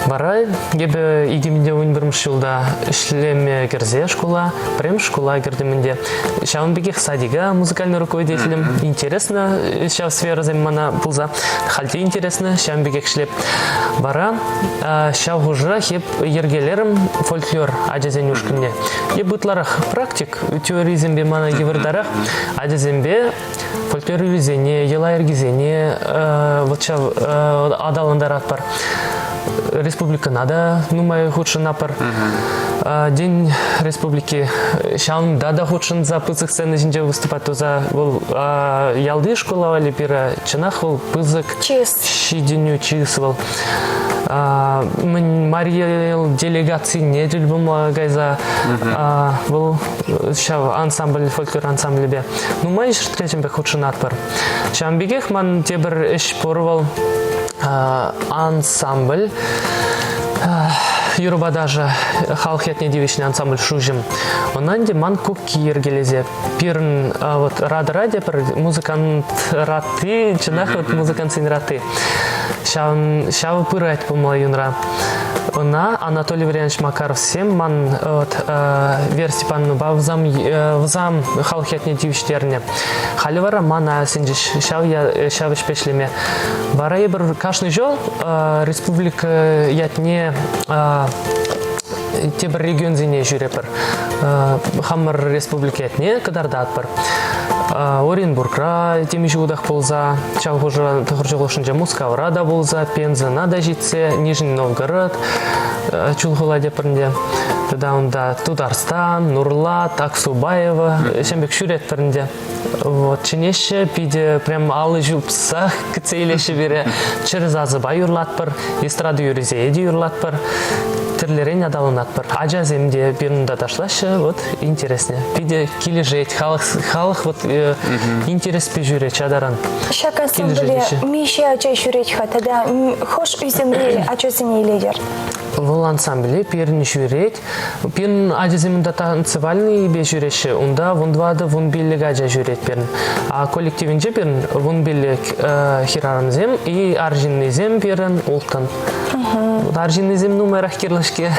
Вара эпӗ 2011 ҫулта ӗҫлеме кӗрсе шкула, пӗрремӗш шкула кӗртӗм ӗнтӗ. Ҫавӑн пекех садика музыкальный руководителем. Интересно ҫав сферӑсем мана пулса. Халь те интересно, ҫавӑн пекех ӗҫлеп. Вара ҫав хушӑрах эп йӗркелерӗм фольклор ачасен ушкӑнне. Эп ытларах практик, теорисемпе мана йывӑртарах. Ачасемпе фольклор юррисене, йӑла-йӗркисене вот ҫав аталантаратпӑр. Республикӑна та нумай хутшӑнатпӑр. День республики ҫавӑнта та хутшӑнса пысӑк сцена ҫинче выступать туса вӑл ялти школа валли пире чӑнах вӑл пысӑк чыс. Ҫитӗнӳ чыс вӑл. Мӗн Мария делегацине тӗл пулма кайса вӑл ҫав ансамбль, фольклор ансамблӗпе нумай ҫӗртре пек хутшӑнатпӑр. Ҫавӑн пекех ман тепӗр ӗҫ пур вӑл ансамбль. Юрӑпа ташӑ халӑх ятне тивӗҫнӗ ансамбль «Шуҫӑм». Ӑна ӗнтӗ ман кукки йӗркелесе. Пирӗн вот радӑра те пӗр музыкант ратти, чӑнах вот музыкантсен ратти. Ҫав пырать пулмалла юнра. Ӑна Анатолий Валерьянович Макаровсем ман вот, Вера Степановнӑпа вӑсам халӑх ятне тивӗҫтернӗ. Халӗ вара мана сӗнчӗҫ ҫав, ҫав ӗҫпе ӗҫлеме. Вара эпир кашни ҫул республика ятне тепӗр регионсене ҫӳрепӗр. Хамӑр республика ятне кӑтартатпӑр. Оренбургра темиҫе утах пулса, ҫав хушӑра тӑхӑр хушшинче Мускавра та пулса, Пензӑна та ҫитсе, Нижний Новгород, Чулхула тепӗрнте. Тата унта Тутарстан, Нурлат, Аксубаево, ҫавӑн пек ҫӳретпӗр ӗнтӗ. Вот, чӗнеҫҫӗ, питӗ прям алӑ ҫупсах кӗтсе илеҫҫӗ пире. Чӗрӗ сасӑпа юрлатпӑр, эстрада юррисене те юрлатпӑр, тӗрлӗрен аталанатпӑр. Ачасем те пирӗн унта ташлаҫҫӗ, вот интересно. Питӗ килӗшет, халӑх, халӑх вот интереспе ҫӳрет чатаран. Ҫак ансамбле миҫе ача ҫӳрет-ха тата хӑш ӳсӗмри ачасене илетӗр? Вӑл ансамбле пирӗн ҫӳрет. Пирӗн ачасем унта танцевальныйпе ҫӳреҫҫӗ. Унта вунтӑватӑ, вунпиллӗк ача ҫӳрет пирӗн. А коллективӗнче пирӗн вунпиллӗк хӗрарӑмсем и арҫыннисем пирӗн улттӑн. Арҫыннисем нумайрах кирлӗ-ҫке.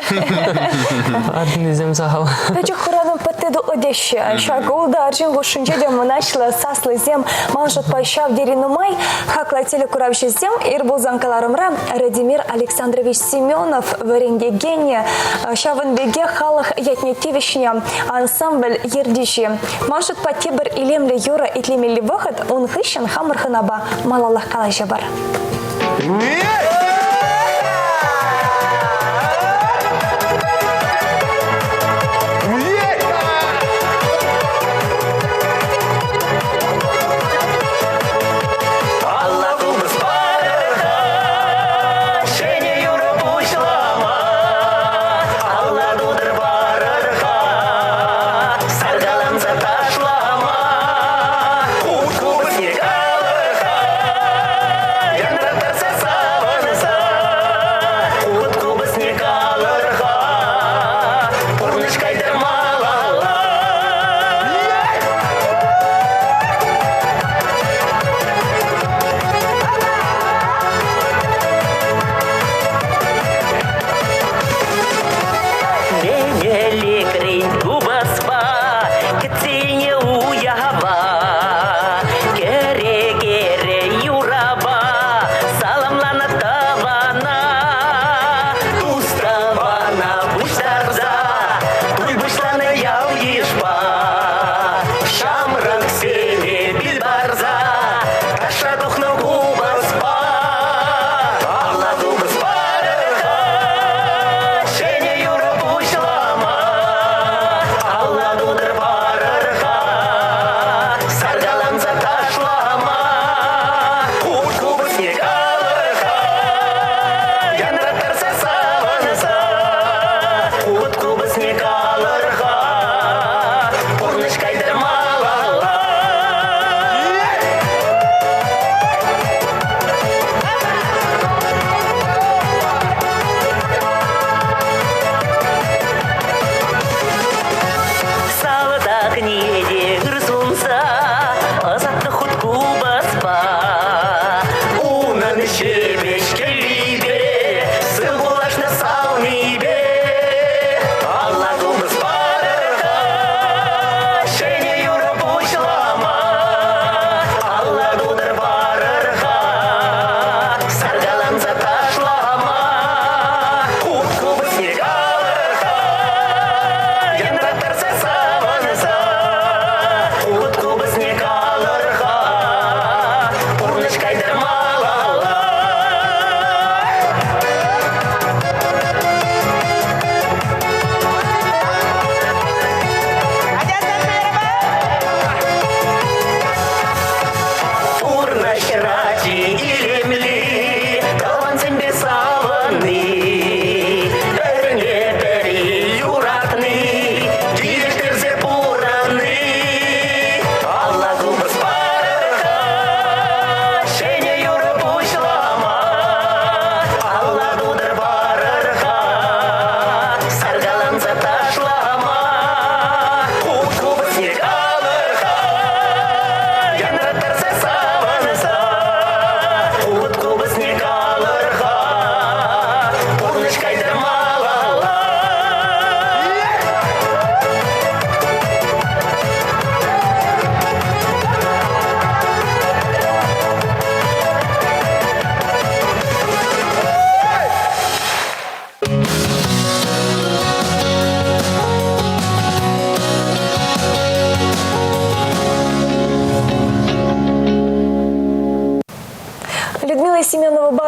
Арҫыннисем сахал. Пӗчӗк хуранӑн пӑтти тутлӑ теҫҫӗ. Ҫак ултӑ арҫын хушшинче те мӑнаҫлӑ саслисем ман шутпа ҫав тери нумай. Хаклӑ телекуравҫӑсем ир пулсан кӑларӑмра Радимир Александрович Семенов вӗрентекенӗ, ҫавӑн пекех халӑх ятне тивӗҫнӗ ансамбль ертӳҫи. Ман шутпа тепӗр илемлӗ юрӑ итлемелли вӑхӑт ун хыҫҫӑн хамӑр хӑнапа малаллах калаҫӑпӑр. Алла купӑс парӑр-ха, ҫӗнӗ юрӑ пуҫлама.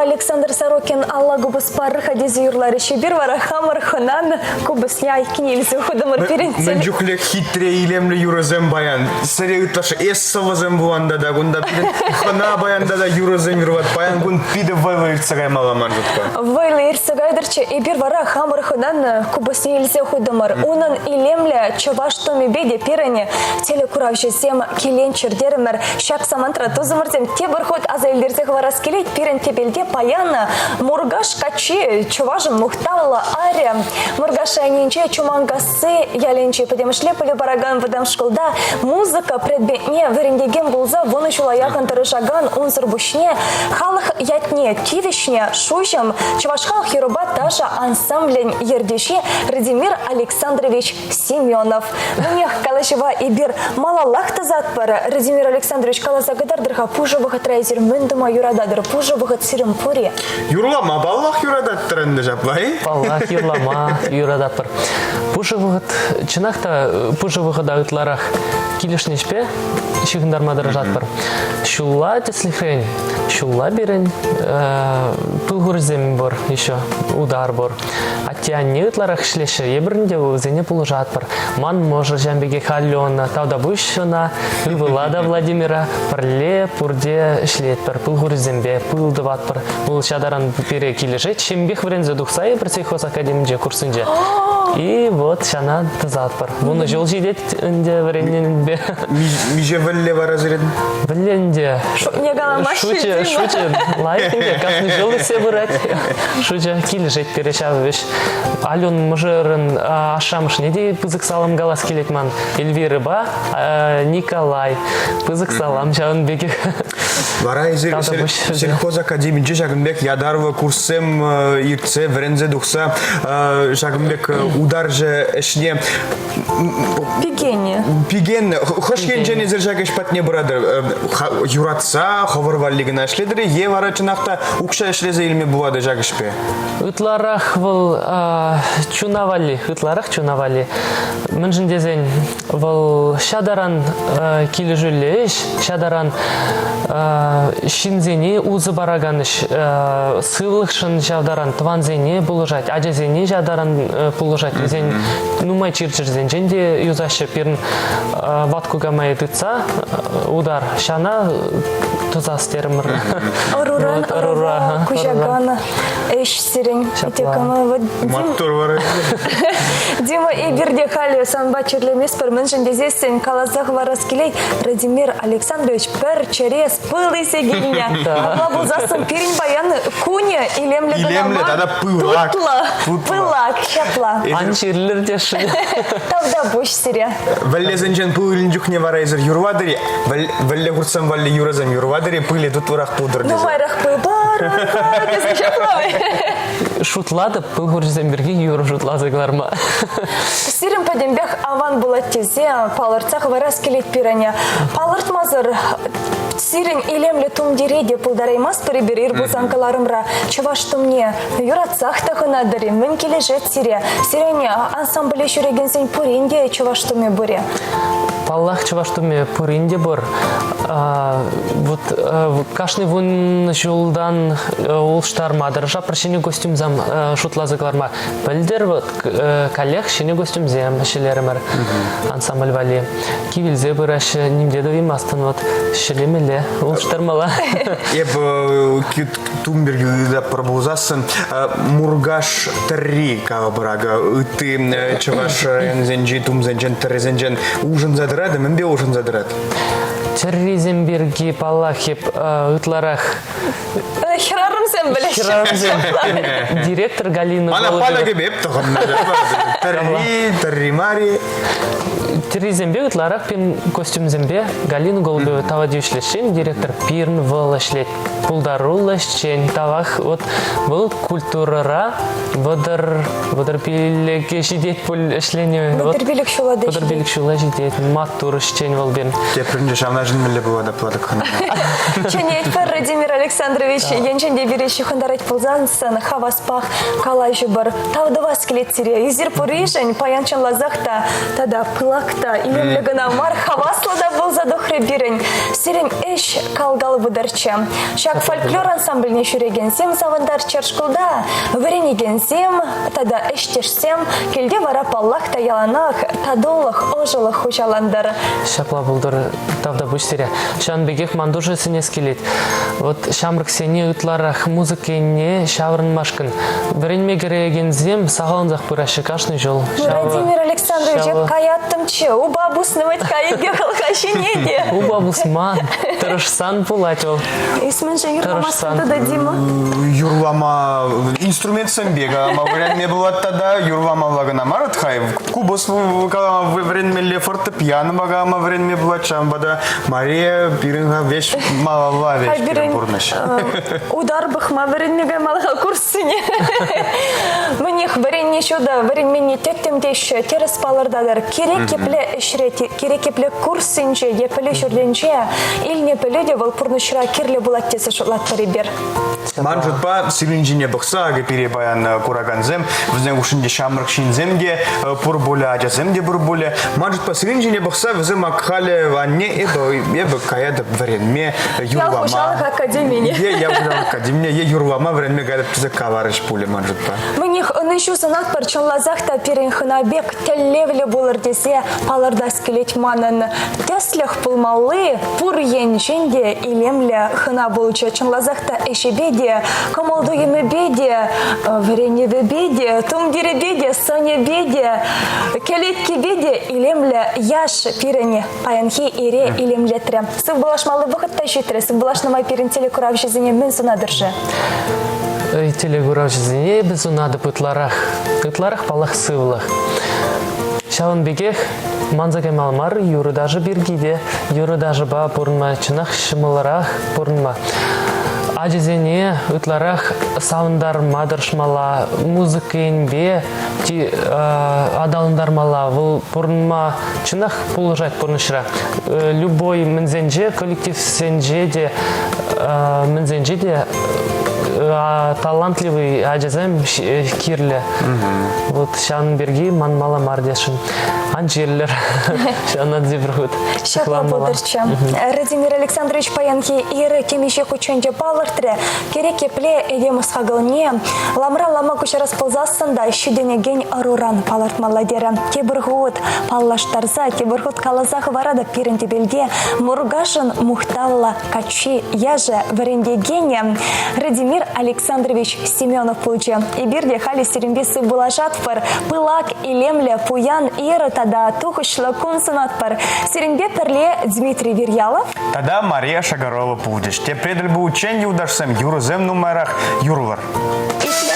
Александр Сорокин алла купӑспа рыха тесе юрларӗҫ. Эпир вара хамӑр хӑнан купӑсне айккине илсе хутӑмӑр пирӗн. Мӗн чухлӗ хитре илемлӗ юрӑсем паян. Сӗре ытлашши эс сӑвӑсем пулан тата кунта пирӗн хӑна паян тата юрӑсем юрлать. Паян кун питӗ вӑйлӑ иртсе каймалла ман шутпа. Вӑйлӑ иртсе кайтӑрччӗ. Эпир вара хамӑр хӑнан купӑсне илсе хутӑмӑр. Унӑн илемлӗ чӑваш тумӗпе те пирӗн телекуравҫӑсем киленччӗр терӗмӗр. Ҫак самантра тусӑмӑрсем тепӗр хут аса илтерсе хӑварас килет. Пирӗн тӗпелте паян Муркаш каччи, чӑвашӑн мухтавлӑ арӗ. Муркаш районӗнче Чуманкасси ялӗнчи пӗтӗмӗшле пӗлӳ паракан вӑтам шкулта музыка предметне вӗрентекен пулса вунӑ ҫула яхӑн тӑрӑшакан унсӑр пуҫне халӑх ятне тивӗҫнӗ Шуҫӑм чӑваш халӑх юрӑпа ташӑ ансамблӗн ертӳҫи Радимир Александрович Семенов. Мӗнех, калаҫӑва эпир малаллах тӑсатпӑр. Радимир Александрович, каласа кӑтартӑр-ха, пушӑ вӑхӑтра эсир мӗн тума юрататӑр? Пушӑ вӑхӑт сирӗн пур-и? Юрлама паллах юрататӑр ӗнтӗ ҫапла-и? Паллах, юрлама юрататпӑр. Пушӑ вӑхӑт, чӑнах та, пушӑ вӑхӑта ытларах килӗшнӗ ӗҫпе ҫыхӑнтарма тӑрӑшатпӑр. Ҫулла, тӗслӗхрен, ҫулла пирӗн пыл хурӗсем пур еще, утар пур. Атте-анне ытларах ӗҫлеҫҫӗ, эпир ӗнтӗ вӗсене пулӑшатпӑр. Ман мӑшӑр ҫавӑн пекех Алена, тавтапуҫ ӑна, ывӑла та Владимира пӗрле пурте ӗҫлетпӗр, пыл хурӗсемпе пыл тӑватпӑр. Вӑл ҫатаран пире килӗшет, ҫемьех вӗренсе тухса эпир сельхозакадеминче курсенче. И вот ҫана тӑсатпӑр. Вунӑ ҫул ҫитет ӗнтӗ вӗреннинпе. Миҫе вӗлле вара сирӗн? Вӗлле ӗнтӗ. Шутне каламаҫҫӗ. Шучӗ, шучӗ лайӑх ӗнтӗ, кашни ҫул ӳссе пырать. Шучӗ килӗшет пире ҫав ӗҫ. Ален мӑшӑрӑн ашшӗ-амӑшне те пысӑк салам калас килет ман. Эльвирӑпа Николай. Пысӑк салам ҫавӑн пекех. Вара эсир сельхоз академинче ҫакӑн пек ятарлӑ курссем иртсе, вӗренсе тухса ҫакӑн пек утарҫӑ ӗҫне Пикеннӗ. Пикеннӗ. Хӑш енчен эсир ҫак ӗҫ патне пыратӑр? Юратса, хӑвӑр валли кӑна ӗҫлетӗр е вара чӑнах та укҫа ӗҫлесе илме пулать ҫак ӗҫпе? Ытларах вӑл чуна валли, ытларах чуна валли. Мӗншӗн тесен вӑл ҫатаран килӗшӳллӗ ӗҫ, ҫатаран ҫынсене усӑ паракан ӗҫ, сывлӑхшӑн ҫав таран тӑвансене пулӑшать, ачасене ҫав таран пулӑшать. Вӗсен нумай чир-чӗрсенчен те юсаҫҫӗ. Пирӗн ват кукамая тытса удар ҫана тӑсас терӗмӗр. Ӑруран ӑрӑва куҫакан ӗҫ сирӗн. Маттур вара. Дима, эпир те халӗ санпа чирлеместпӗр. Мӗншӗн тесессӗн каласа хӑварас килет, Радимир Александрович пӗр чӗрес пыл илсе килнӗ. Апла пулсассӑн пирӗн паян кунӗ илемлӗ кӑна Илемлӗ мар, тата пылак. тутлӑ. Пылак, ҫапла. Ан чирлӗр тесшӗн. Тавтапуҫ сире. Вӗллесенчен пыл илнӗ чухне вара эсир юрлатӑр-и? Вӗлле хуртсем валли юрӑсем юрлатӑр-и? Пылӗ тутлӑрах пултӑр тесе. Нумайрах пыл парӑр-ха тесе ҫапла Шутлатӑп пыл хурчӗсем пирки юрӑ шутласа кӑларма. Сирӗн пӗтӗмпех аван пулать тесе палӑртса хӑварас килет пирӗн. Палӑртмасӑр сирӗн илемлӗ тумтире те пултараймастпӑр эпир ир пулсан кӑларӑмра чӑваш тумне юратсах тӑхӑнатӑр-и? Мӗн килӗшет сире? Сирӗн ансамбле ҫӳрекенсен пурин те чӑваш тумӗ пур-и? Паллах, чӑваш тумӗ пурин те пур. Вот кашни вун ҫултан улӑштарма тӑрӑшатпӑр ҫӗнӗ костюмсем шутласа кӑларма. Пӗлтӗр вот каллех ҫӗнӗ костюмсем ҫӗлерӗмӗр ансамбль валли. Кивелсе пыраҫҫӗ, ним те тӑваймастӑн вот ҫӗлемелле, улӑштармалла. Эп тум пирки ыйтатпӑр пулсассӑн Муркаш тӗрри калӑпӑр акӑ ытти чӑваш районӗсенчи тумсенчен тӗррисенчен улшӑнса тӑрать мӗнпе улшӑнса тӑрать? Тӗррисем пирки паллах эп ытларах Хӗрарӑмсем пӗлеҫҫӗ. Хӗрарӑмсем. Директор Галина Мана палӑкӗ пек тӑхӑннӑ. Тӗрри, тӗрри мари. Тӗррисемпе ытларах пин костюмсемпе Галина Голубева тава тивӗҫлӗ ӗҫчен, директор пирӗн вӑл ӗҫлет. Пултаруллӑ ӗҫчен, тавах. Вот вӑл культурӑра 35-е ҫитет пуль ӗҫленӗ. 35 ҫула та 35 ҫула ҫитет. Маттур ӗҫчен вӑл пирӗн. Тепринче ҫавна чӗнмелле пулать апла тӑк Чӗнетпӗр, Владимир Александрович. Енчен те пире ҫыхӑнтарать пулсан, сан хаваспах калаҫӑпӑр. Тав тӑвас килет сире. Эсир пуришӗн паян чӑнласах та тата пылак та илемлӗ кӑна мар, хаваслӑ та пулса. пулса тухрӗ пирӗн. Сирӗн ӗҫ кал-кал пытӑрччӗ. Ҫак фольклор ансамбльне ҫӳрекенсем савӑнтарччӑр шкулта. Вӗренекенсем тата ӗҫтешсем килте вара паллах та яланах татулӑх, ӑшӑлӑх хуҫалантӑр. Ҫапла пултӑр, тавтапуҫ сире. Ҫавӑн пекех ман тушӑ сӗнес килет. Вот ҫамрӑксене ытларах музыка енне ҫаврӑнмашкӑн вӗренме кӗрекенсем сахаллансах пыраҫҫӗ кашни ҫул. Владимир Александрович, эп каяттӑмччӗ. Упа пуснӑ вӗт кайӑкӗ хӑлха ҫине те. Упа пусман. Тӑрӑшсан пулать вӑл. Эс мӗншӗн юрламастӑн тата, Дима? Юрлама инструментсемпе калама вӗренме пулать тата юрламалла кӑна мар хай купӑс калама вӗренмелле, фортепиано калама вӗренме пулать. Ҫавӑнпа та Мария пирӗн веҫ малалла веҫ пирӗн пурнӑҫ. Удар пӑхма вӗренме каймалла курссене. Мӗнех, вӗренни ҫутӑ, вӗренменни тӗттӗм теҫҫӗ, тӗрӗс палӑртатӑр. Кирек епле ӗҫре, кирек епле курссенче е пӗлӳ ҫуртӗнче илнӗ пӗлӳ те вӑл пурнӑҫра кирлӗ пулать тесе шутлатпӑр эпир. Ман шутпа, сирӗн ҫине пӑхса, акӑ пире паян куракансем, вӗсен хушшинче ҫамрӑк ҫынсем те пур пулӗ, ачасем те пур пулӗ. Ман шутпа, сирӗн ҫине пӑхса вӗсем ак халӗ анне эпӗ, эпӗ каятӑп вӗренме, юрлама. Ял хуҫалӑх академине. Е ял хуҫалӑх академине, е юрлама вӗренме каятӑп тесе каларӗҫ пулӗ ман шутпа. Мӗнех, ӑнӑҫу сунатпӑр, чӑнласах та пирӗн хӑна пек тӗллевлӗ пулӑр тесе палӑртас килет манӑн. Тӗслӗх пулмалли пур енчен те илемлӗ хӑна пулчӗ. Чӑнласах та ӗҫӗпе те, кӑмӑл-туйӑмӗпе те, вӗренӗвӗпе те, тумтирӗпе те, сӑнӗпе те, кӗлеткипе те илемлӗ яш пирӗн паянхи ире илемлетрӗ. Сывпуллашмалли вӑхӑт та ҫитрӗ. Сывпуллашнӑ май пирӗн телекуравҫӑсене мӗн сунатӑр-ши? Телекуравҫӑсене эпӗ сунатӑп ытларах. Ытларах, паллах, сывлӑх. Ҫавӑн пекех манса каймалла мар юрӑ-ташӑ пирки те. Юрӑ-ташӑпа пурӑнма чӑнах ҫӑмӑлрах пурӑнма. Ачасене ытларах савӑнтарма тӑрӑшмалла, музыка енпе аталантармалла. Вӑл пурӑнма чӑнах пулӑшать пурнӑҫра. Любой мӗнсенче, коллективсенче те, мӗнсенче те талантливый ачасем кирлӗ. Вот ҫавӑн пирки манмалла мар тесшӗн. Ан чирлӗр. Ҫавна тепӗр хут. Ҫапла пултӑрччӗ. Радимир Александрович паянхи ир темиҫе хутчен те палӑртрӗ. Керек епле этем ӑс-хакӑлне ламра лама куҫарас пулсассӑн та ҫитӗнекен ӑруран палӑртмалла терӗ. Тепӗр хут паллаштарса, тепӗр хут каласа хӑваратӑп пирӗн тӗпелте Муркашӑн мухтавлӑ каччи, яшӗ, вӗрентекенӗ Радимир Александрович Семенов пулчӗ. Эпир те халӗ сирӗнпе сывпуллашатпӑр. Пылак, илемлӗ, пуян ир тата тухӑҫлӑ кун сунатпӑр. Сирӗнпе пӗрле Дмитрий Вирьялов тата Мария Шагарова пулчӗҫ. Тепре тӗл пуличчен, юлташсем, юрӑсем нумайрах юрлӑр. Итле.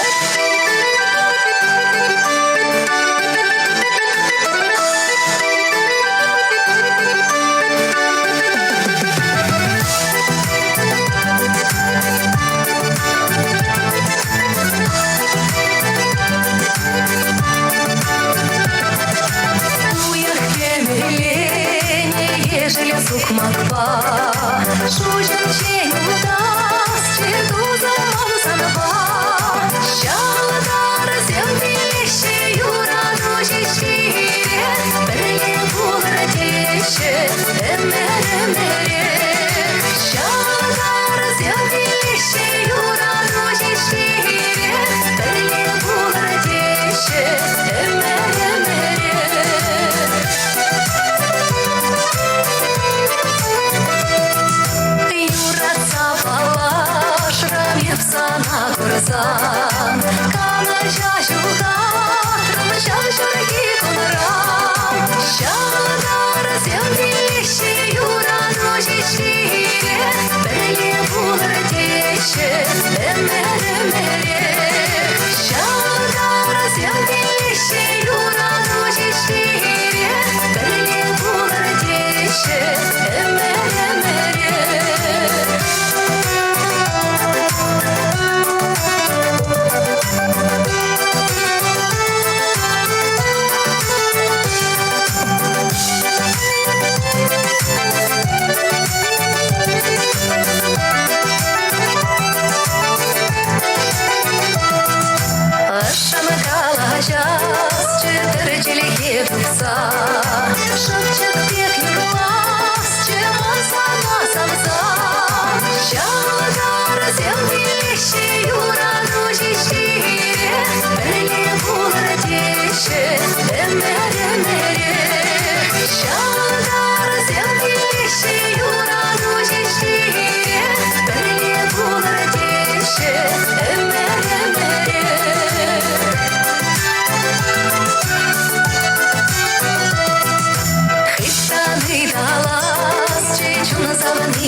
Уйӑх кӗмӗлленӗ ешӗл сукмакпа Шуҫӑмччен утасчӗ тусӑм ман санпа. Ҫӑлтӑрсем килеҫҫӗ юрату ҫеҫкире, Пӗрле пулӑр теҫҫӗ ӗмӗр-ӗмӗре. Ҫӑлтӑрсем килеҫҫӗ юрату ҫеҫкире, Пӗрле пулӑр теҫҫӗ ӗмӗр-ӗмӗре. Юратса паллашнӑ.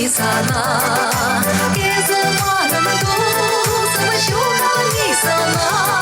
ҫухалми сана. Эсӗ манӑн тусӑм, ҫухалми сана.